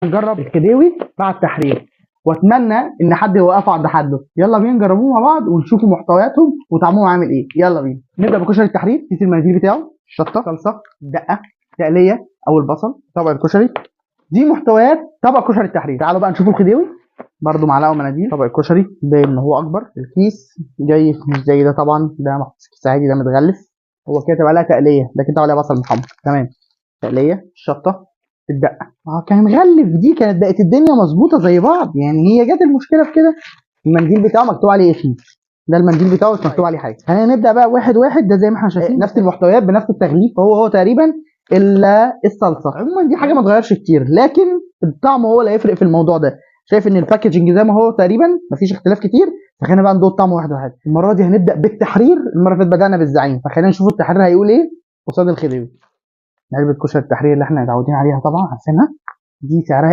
نجرب الخديوي مع التحرير، واتمنى ان حد يوقفه عند حده. يلا بينا نجربوه مع بعض ونشوفوا محتوياتهم وطعمهم عامل ايه. يلا بينا نبدا بكشري التحرير. كيس المناديل بتاعه، شطه، صلصه، دقه، تقليه او البصل، طبق الكشري. دي محتويات طبق كشري التحرير. تعالوا بقى نشوف الخديوي. برضو معلقه ومناديل، طبق الكشري باين ان هو اكبر. الكيس جاي مش زي ده طبعا، ده محطوط في كيس عادي، ده متغلف. هو كاتب عليها تقليه، ده كاتب عليها بصل محمر. تمام، تقليه، الشطه، الدقة. كان غلف، دي كانت بقت الدنيا مظبوطة زي بعض. يعني هي جت المشكلة في كده. المنديل بتاعه مكتوب عليه اسمه، ده المنديل بتاعه مش مكتوب عليه حاجة. خلينا نبدا بقى واحد واحد. ده زي ما احنا شايفين نفس المحتويات بنفس التغليف، هو هو تقريبا الا الصلصه. عموما دي حاجة ما اتغيرش كتير، لكن الطعم هو اللي هيفرق في الموضوع ده. شايف ان ال packaging زي ما هو تقريبا، مفيش اختلاف كتير. فخلينا بقى ندوق طعم واحد واحد. المرة دي هنبدا بالتحرير، المرة اللي فاتت بدانا بالزعيم، فخلينا نشوف التحرير هيقول ايه قصاد الخديوي. علبة كشري التحرير اللي احنا متعودين عليها طبعا، عارفينها، دي سعرها